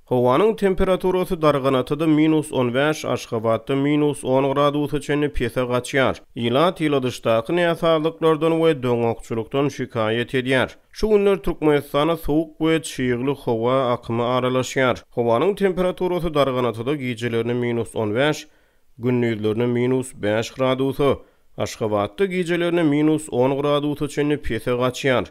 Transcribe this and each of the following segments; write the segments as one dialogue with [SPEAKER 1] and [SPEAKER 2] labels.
[SPEAKER 1] Howanyň temperaturasy Darganatada minus 15, Aşgabatda minus 10 gradusa çenli pese gaçýar. Ilat ýyladyşdaky näsazlyklardan we doňakçylykdan şikaýat edýär. Şu günler Türkmenistana sowuk we çygly howa akymy aralaşýar. Howanyň temperaturasy Darganatada gijelerine minus 15, gündizlerine minus 5 gradusa, Aşgabatda gijelerine minus 10 gradusa çenli pese gaçýar.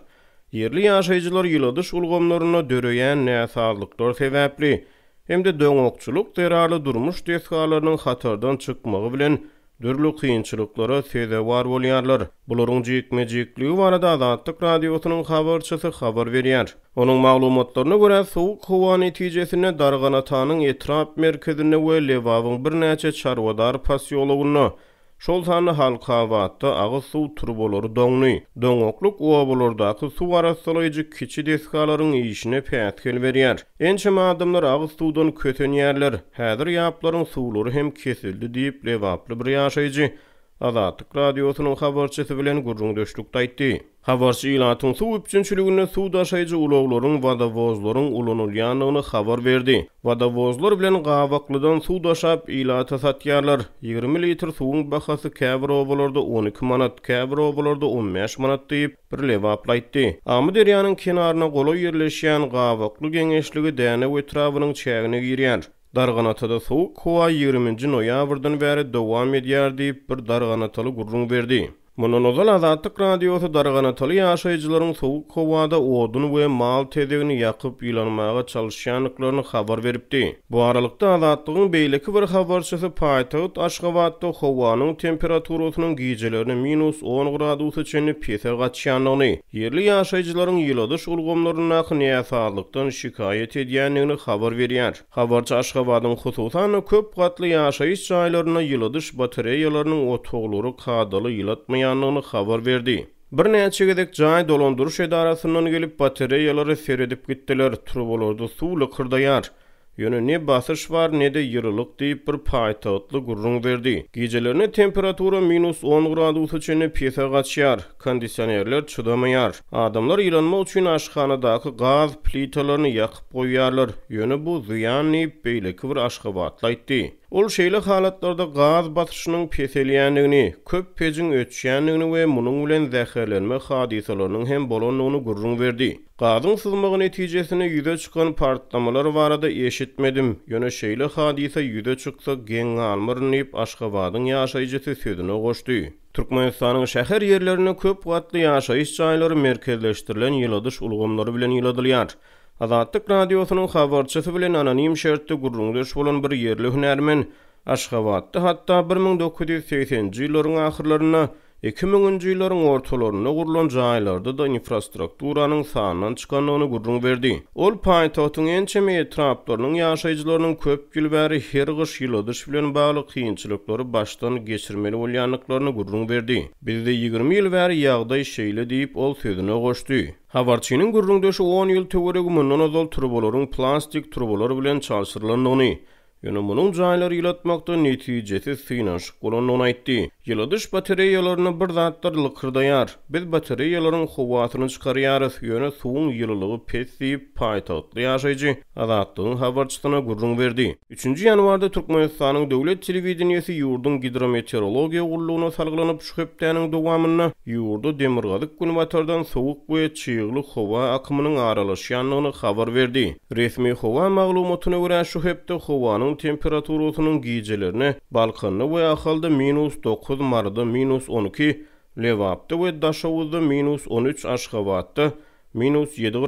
[SPEAKER 1] Ýerli ýaşaýjylar ýyladyş ulgamlarynda döreýän näsazlyklar sebäpli hem-de doňakçylyk zerarly durmuş desgalarynyň hatardan çykmagy bilen dürli kynçylyklara sezewar bolýarlar. Bularyň jikme-jikligi barada Azatlyk Radiosynyň habarçysy habar berýär. Onuň maglumatlaryna görä, sowuk howa netijesinde Darganatanyň etrap merkezinde we Lebabyň birnäçe çarwadar posýologynda, şol sanda Halkabatda agyz suw turbalary doňdy. Doňaklyk obalardaky suw arassalaýjy kiçi desgalaryň işine päsgel berýär. Ençeme adamlar agyz suwdan kösenýärler. Häzir ýaplaryň suwlary hem kesildi diýip, lebaply bir ýaşaýjy Azatlyk Radiosynyň habarçysy bilen gürrüňdeşlikde aýtdy. Habarçy ilatyň suw üpjünçiliginde suw daşaýjy ulaglaryň, wodowozlaryň ulanylýandygyny habar berdi. Wodowozlar bilen Gabaklydan suw daşap, ilata satýarlar. 20 litr suwuň bahasy käbir obalarda 12 manat, käbir obalarda 15 manat diýip, bir lebaply aýtdy. Amyderýanyň kenaryna golaý ýerleşýän Gabakly geňeşligi Dänew etrabynyň çägine girýär. Darganatada sowuk howa ýigriminji noýabrdan bäri dowam edýär diýip, bir darganataly gürrüň berdi. Mundan ozal Azatlyk Radiosy darganataly ýaşaýjylaryň sowuk howada odun we mal tezegini ýakyp ýylanmaga çalyşýandyklaryny habar beripdi. Bu aralykda, Azatlygyň beýleki bir habarçysy paýtagt Aşgabatda howanyň temperaturasynyň gijelerine minus 10 gradusa çenli pese gaçýandygyny, ýerli ýaşaýjylaryň ýyladyş ulgamlaryndaky näsazlykdan şikaýat edýändigini habar berýär. Habarçy Aşgabadyň, hususan-da, köp gatly ýaşaýyş jaýlarynda ýyladyş batareýalarynyň otaglary kadaly ýylatmaýandygyny habar berdi. Birnäçe gezek jaý dolandyryş edarasyndan gelip, batareýalara seredip gitdiler, turbalarda suw lykyrdaýar. Ýöne ne basyş bar, ne-de ýylylyk diýip, bir paýtagtly gürrüň berdi. Gijelerine temperatura minus 10 gradusa çenli pese gaçýar, kondisionerler çydamaýar. Adamlar ýylanmak üçin aşhanadaky gaz plitalaryny ýakyp goýýarlar, ýöne bu zyýan diýip, beýleki bir aşgabatly aýtdy. Ol şeýle halatlarda gaz basyşynyň peselýändigini, köp pejiň öçýändigini we munuň bilen zäherlenme hadysalarynyň hem bolandygyny gürrüň berdi. Gazyň syzmagy netijesinde ýüze çykan partlamalar barada eşitmedim, ýöne şeýle hadysa ýüze çyksa geň galmaryn diýip, Aşgabadyň ýaşaýjysy sözüne goşdy. Türkmenistanyň şäher ýerlerinde köp gatly ýaşaýyş jaýlary merkezleşdirilen ýyladyş ulgamlary bilen ýyladylýar. Azatlyk Radiosynyň habarçysy bilen anonim şertde gürrüňdeş bolan bir ýerli hünärmen Aşgabatda hatda 1980-nji ýyllaryň ahyrlarynda 2000-nji ýyllaryň ortalarynda gurlan jaýlarda-da infrastrukturanyň sandan çykandygyny gürrüň berdi. Ol paýtagtyň ençeme etraplarynyň ýaşaýjylarynyň köp ýyl bäri her gyş ýyladyş bilen bagly kynçylyklary başdan geçirmeli bolýandyklaryny gürrüň berdi. Bizde 20 ýyl bäri ýagdaý şeýle diýip, ol sözüne goşdy. Habarçynyň gürrüňdeşi on ýyl töweregi mundan ozal turbalaryň plastik turbalar bilen çalşyrylandygyny, Ýöne munuň jaýlary ýylatmakda netijesiz synanyşyk bolandygyny aýtdy. Ýyladyş batareýalarynda bir zatlar lykyrdaýar. Biz batareýalaryň howasyny çykarýarys, ýöne suwuň ýylylygy pes diýip, paýtagtly ýaşaýjy Azatlygyň habarçysyna gürrüň berdi. Üçünji ýanwarda Türkmenistanyň döwlet telewideniýesi ýurduň Gidrometeorologiýa gullugyna salgylanyp, şu hepdäniň dowamynda ýurda demirgazyk-günbatardan sowuk we çygly howa akymynyň aralaşýandygyny habar berdi. Resmi howa maglumatyna görä, şu hepde howanyň temperaturasynyň gijelerine Balkanda we Ahalda minus 9, Maryda minus 12, Lebapda we Daşoguzda minus 13, Aşgabatda minus 7.